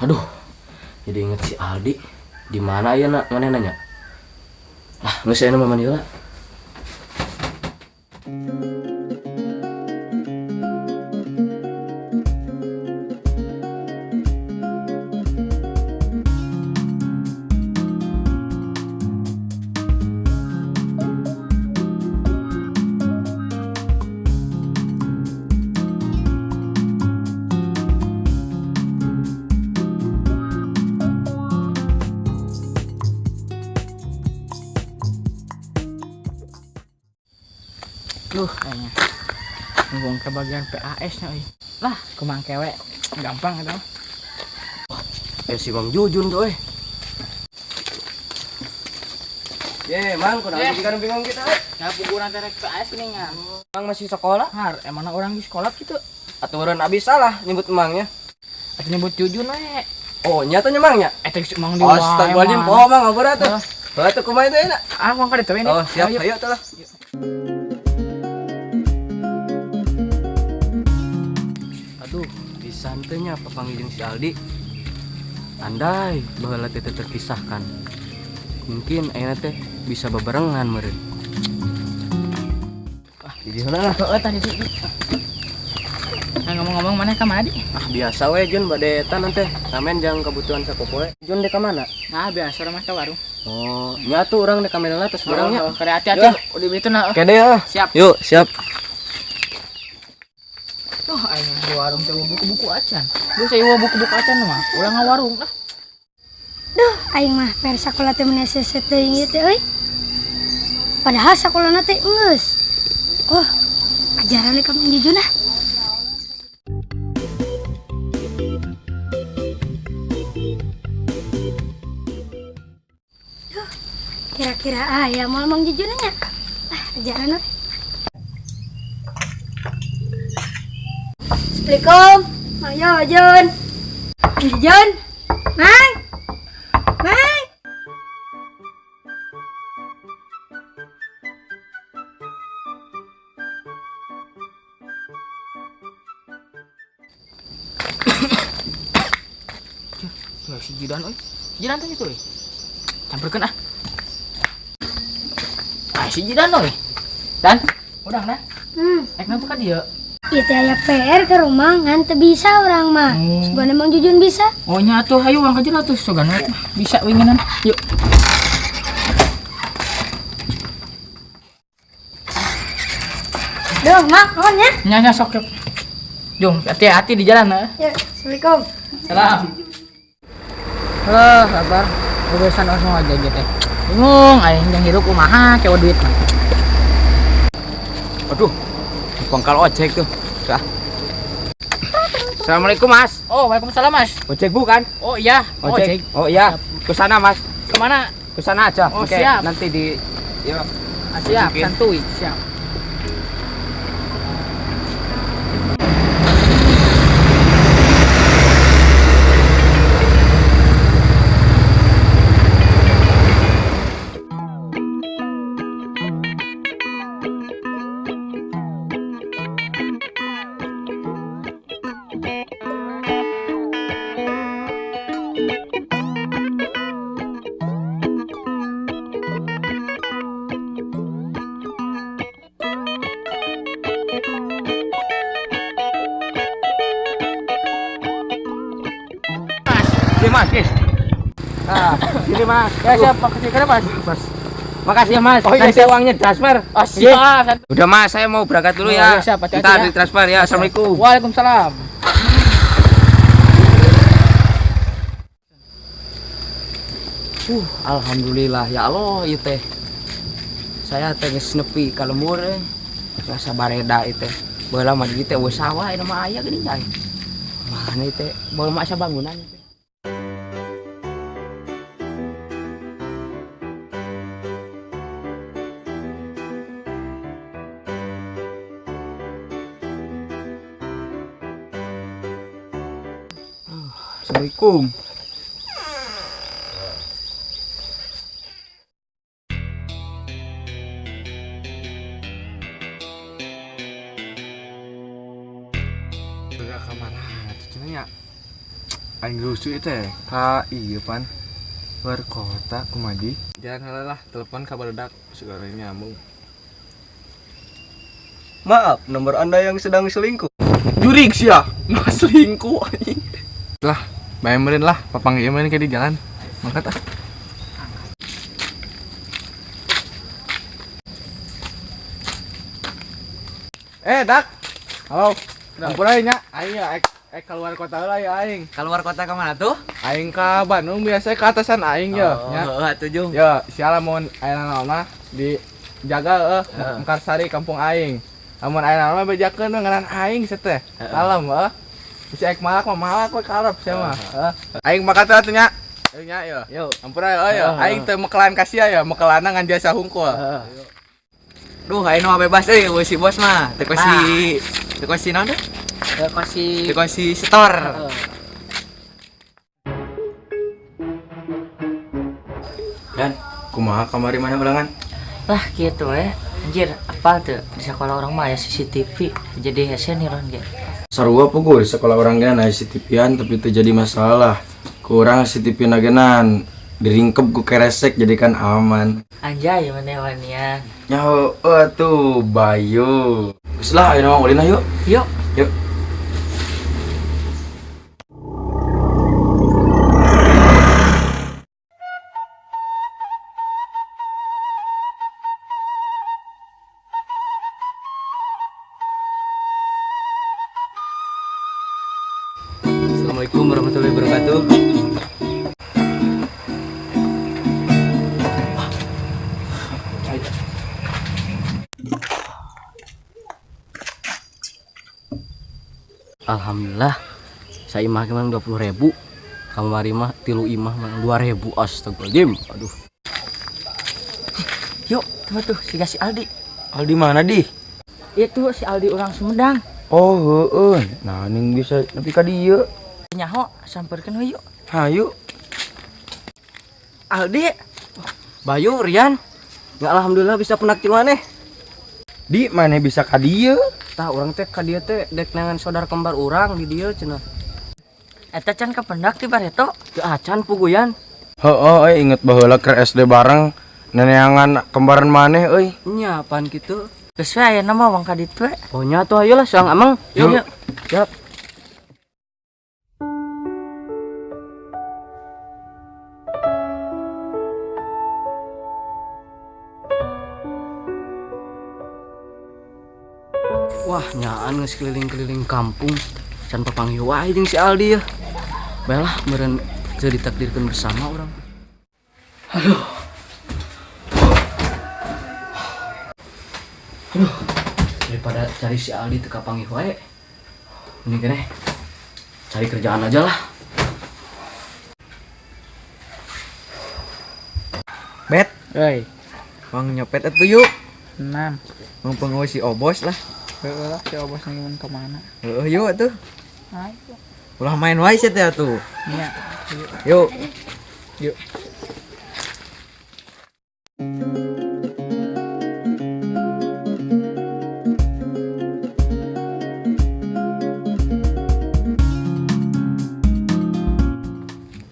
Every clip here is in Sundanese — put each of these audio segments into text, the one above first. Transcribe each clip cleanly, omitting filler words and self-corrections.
Aduh, jadi inget si Aldi. Di mana ya nak? Mana nanya? Ah, nggak saya nama Manila. Duh, kayaknya nunggu ke bagian PAS nya euy. Lah, kumang kewe gampang eta mah. Eh, si Bang Jujun tuh, eh. Ye, Mang, kunaon Eh. jadi kan bingung kita, eh. Ya puguran teh rek PAS gini nya. Mang masih sekolah? Har, emangna urang di sekolah gitu. Aturan abis salah nyebut Mangnya. Atuh nyebut Jujun we. Oh, nyatanya Mangnya. Eta geus Mang di wae. Astagfirullahaladzim, Mang. oh Mang, ngabur atuh. Hah? Heuh, atuh kumaha itu enak. Ah, Mang ka ditu we. Oh, siap, Ayo. ayo tuh lah. Aduh, pisan teh nya papanggih jeung si Aldi. Andai baheula teh teu terpisahkan. Mungkin ayeuna teh bisa bebarengan meureun. Ah, di dieu lah. Heeh, tah di dieu. Nah, ngomong-ngomong mana ka mana di? Ah, biasa we Jun bade eta nanti. Ramen jang kebutuhan sapopoe. Jun dek ka mana? Nah, biasa urang mah ka warung. Oh, nya tuh urang dek ka mana lah tos barangnya. Oh, kade hati-hati. Ya. Udah itu nah. Kade ya. Siap. Yuk, siap. Tuh, aing di warung teh buku-buku acan. Duh, saya buku-buku acan mah. Ulah ngawarung lah. Duh, aing mah per sakola teh meni seset teuing ieu teh euy. Padahal sakolana teh geus. Oh, ajaran ka Mang Jujun ah. Duh, kira-kira aya moal Mang Jujun nya. Ah, ajaran we. Assalamualaikum. Mang Jujun. Mang Jujun. Mang. Mang. Ya si Jidan euy. Si Jidan teh itu euy. Campurkeun ah. Ah si Jidan euy. Dan, udang dan. Ek napa ka dieu? Ieu teh aya PR ke rumah ngan teu bisa urang mah. Sugan Mang Jujun bisa. Oh nya atuh hayu urang ka jero atuh sugan we bisa winginan. Yuk. Duh, Mak, nuhun nya. Nya nya sok yuk. Jung, hati-hati di jalan ya. Ya, Assalamualaikum. Salam. Halo, sabar. Urusan langsung aja gitu teh. Bingung aing jeung hirup kumaha kewa duit mah. Aduh, pangkal ojek tuh. Dah. Assalamualaikum, Mas. Oh, waalaikumsalam, Mas. Ojek bukan? Oh iya, Ojek. ojek. Oh iya, ke sana, Mas. Kemana? Ke sana aja. Oh, Oke, siap. nanti di ya. Ah, siap, Tunjukin. santuy, siap. Sini, Mas, guys. Ah, sini, Mas. Ya, siap, makasih kenapa, Mas? Mas. Makasih ya, Mas. Oh, iya, Nanti siap. uangnya transfer. Oh, siap. Udah, Mas, saya mau berangkat dulu Oh, ya. iya, siap, hati-hati Ntar ya. ditransfer ya. Assalamualaikum. Waalaikumsalam. Alhamdulillah ya Allah ieu teh. Saya teh geus nepi ka lembur euy. Rasa bareda ieu teh. Baheula mah di dieu teh eueuh sawah ieu mah aya geuning nya. Mana ieu teh? Baheula mah asa bangunan ieu teh. Assalamualaikum. Aing rusuh itu ya ka ieu pan luar kota kumadi. Jalan heula lah, telepon ka barudak segala nyambung. Maaf, nomor Anda yang sedang selingkuh. Jurik sia, mah selingkuh anjing. Lah, bae meureun lah, papanggih meureun ke di jalan. Mangkat ah. Dak. Halo. Ampun aing nya, aing ya ek keluar kota heula ya aing. Keluar kota ke mana tuh? Aing ka Bandung biasa ke atasan aing ya. Nya. Oh, atuh jung. Ya, sia lamun aya naon mah dijaga heuh Mekarsari kampung aing. Lamun aya naon mah bejakeun we ngaran aing sia teh. Kalem heuh. Bisa ek malak mah malak we karep sia mah. Heuh. Aing makat teh nya. Aing nya yeuh. Yo. Ampura heuh ya. Aing teu mekelan ka sia ya, mekelanna ngan jasa hungkul. Duh, aing mah bebas euy, euy si bos mah. Teu kosi naon teh? Teu kosi Teu kosi setor. Dan kumaha kamari mana ulangan? Lah kitu we. Anjir, apal teu di sekolah orang mah aya CCTV. Jadi hese nih orang ge. Sarua pugu di sekolah orang ge aya CCTV-an tapi teu jadi masalah. Kurang CCTV nagenan diringkep ku keresek jadi kan aman. Anjay maneh wanian. Nyaho atuh Bayu. Geus lah ayeuna mah ulin yuk. Yuk. Yuk. Assalamualaikum warahmatullahi wabarakatuh. Alhamdulillah, saya imah kemang 20.000, kamari mah tilu imah mang 2.000, astagfirullahaladzim. Aduh. Yuk, tunggu tuh si si Aldi. Aldi mana di? Itu si Aldi orang Sumedang. Oh, heeh. Nah, ning bisa nepi ka dieu. Nyaho, samperkeun we yuk. Hayu. Aldi. Bayu, Rian. Nggak alhamdulillah bisa penak maneh. Di mana bisa ka dieu? Tah urang teh ka dieu teh dek nangan saudara kembar urang di dieu cenah. Eta can kapendak ti bareto. Teu acan puguyan. Heeh, euy inget baheula keur SD bareng neneangan kembaran maneh euy. Nya apaan kitu? Geus we ayeuna mah wang ka ditu we. Oh nya tuh ayolah sang amang. Yuk. Yuk. Siap. Wah, nyaan geus keliling-keliling kampung. Can papanggih wae jeung si Aldi ya. Baiklah, meureun teu ditakdirkeun bersama urang. Aduh. Aduh. Daripada cari si Aldi teu kapanggih wae. Mending keneh cari kerjaan aja lah. Bet, Euy, mang nyopet atuh yuk. enam. Mumpung euy si Obos lah. Heeh lah, si Obos lagi mun kemana? Heeh, yuk atuh. Ayo. Ulah main wae sia teh atuh. Nya. Yuk. Yuk.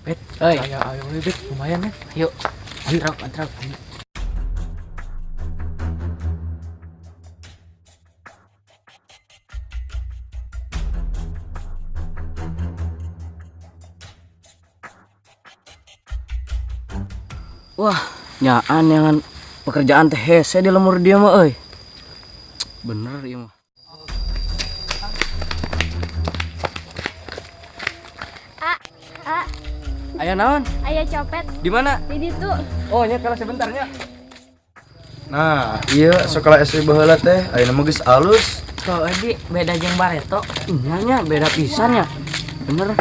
Bet, Euy. ayo ayo Bet, lumayan ya. Yuk. Antrok, antrok. Wah, nyaan yang pekerjaan teh hese di lemur dia mah euy. Bener ieu mah. A, Aya naon? aya copet Di mana? di ditu. Oh, nya kalau sebentarnya. Nah, iya sekolah SD baheula teh ayeuna mah geus alus. Tuh, Edi, beda jeung bareto. Nya nya beda pisan ya. Bener.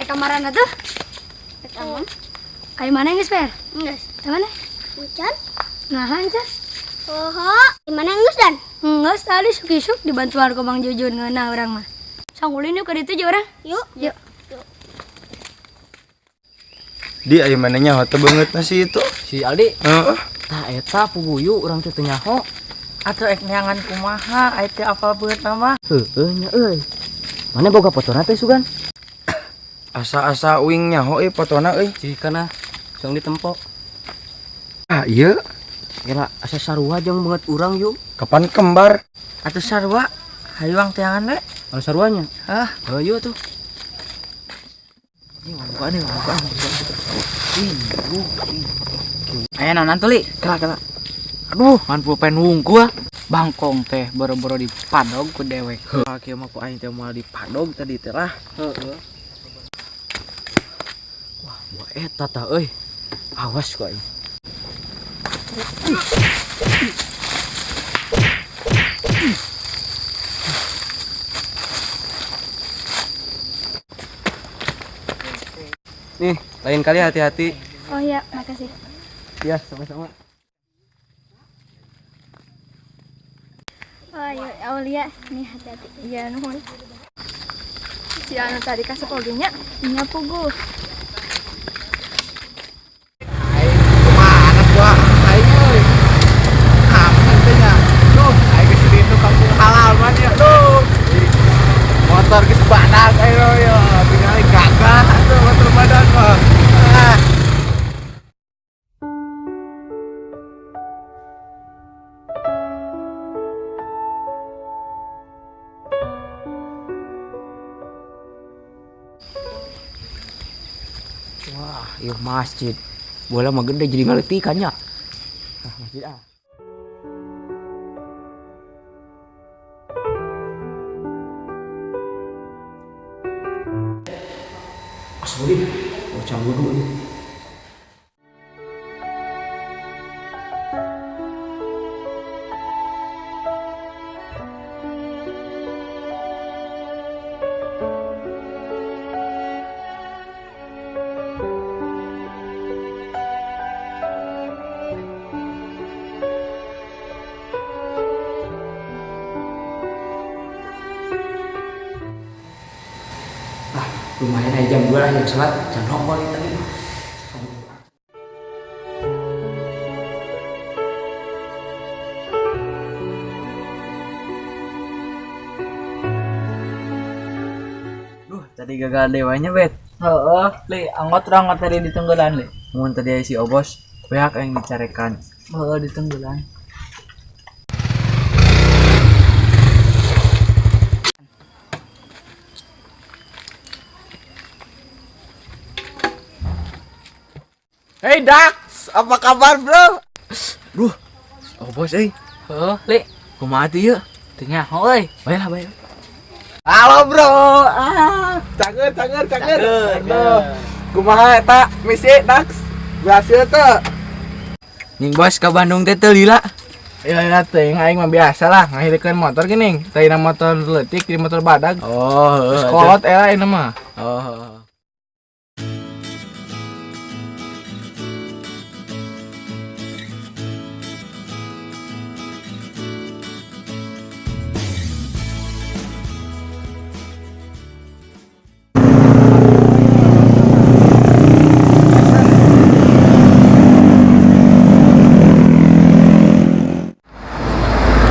Kamaran atuh. Aman. Kayak mana geus, Per? Geus. Teh mana? Encan. Nah, encan. Oho, gimana geus Dan? Geus tadi suk-isuk dibantuan ku Bang Jujun ngeunah urang mah. Sangulin yuk ka ditu jeung urang. Yuk. Yuk. Di aya mana nyaho teh beungeutna si itu? Si Aldi. Heeh. Tah eta puguyu urang teh teu nyaho. Atuh ek neangan kumaha, aya teu apal beungeut mah. Heueuh nya euy. Mana boga fotona teh sugan? Asa-asa uing nyaho euy fotona euy. Cikana song ditempo. Ah ieu Gila, asa sarua jeung beungeut urang yuk. kapan kembar? Atuh sarua, hayuang teangan we. Anu saruanya? Hah? Hayu tuh. Ini buka nih, buka. Aya naon tuh, Li? Kela kela. Aduh, ngan pulpen wungkul. Bangkong teh boro-boro dipadog ku dewek. Heuh, kieu mah ku aing teh moal dipadog tadi teh lah. Heeh. Wah, buah eta tah euy. Awas ku aing. Nih, lain kali hati-hati. Oh iya, makasih. Ya, sama-sama. Oh iya, Aulia, nih hati-hati. Iya, nuhun. Si anu tadi kasih nya, nya puguh. Aing kumaha gua aing euy. Aman teh nya. Duh, aing geus rindu kampung halaman ya. Duh. Motor geus badak ayo yo, tinggal gagah atuh motor badak mah. Ah. Wah, ieu masjid. Bola mah gede jadi ngaletikan nya. Ah, masjid ah. Asli, bocah wudu nih. Lumayan aja jam 2 lah jam sholat, jam nongol tadi. Duh, tadi gagal dewanya, Bet. Heeh, Li, anggot anggot tadi ditunggulan, Li. Mun tadi si Obos, pihak yang dicarekan. Heeh, ditunggulan. Hey Dax, apa kabar bro? Duh, Obos euy. Heeh, Li. Kumaha teh ieu? Teu nyaho euy. Bae lah, bae. Halo bro. Ah, cager cager cager. Aduh. Kumaha eta misi Dax? Berhasil tuh. Ning bos ke Bandung teh teu lila. Ya ya teuing aing mah biasa lah ngahirikeun motor geuning. Tadina motor leutik jadi motor badag. Oh, Terus kolot era ini mah. Oh.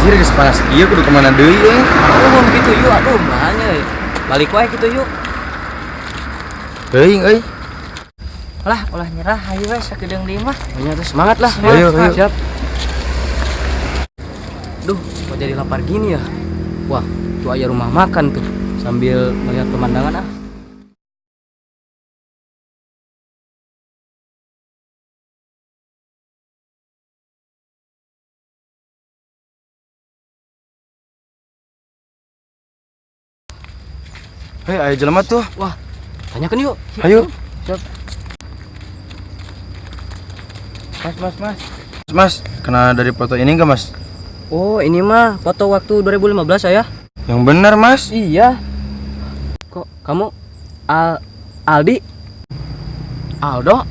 Anjir geus panas kieu kudu kemana deui euy? Oh, gitu yuk, aduh, mahanya euy. Balik wae gitu yuk. Teuing euy. Lah, ulah nyerah hayu we sakedeung deui mah. Pokoknya tuh semangat lah. Ayo, ayo. Siap. Duh, kok jadi lapar gini ya? Wah, tuh aya rumah makan tuh. Sambil melihat pemandangan ah. Hei, ayo jelema tuh. Wah, tanyakan yuk. Ayo. Siap. Mas, mas, mas. Mas, kena dari foto ini enggak, Mas? Oh, ini mah foto waktu 2015 saya. Yang benar, Mas. Iya. Kok kamu Aldi? Aldo?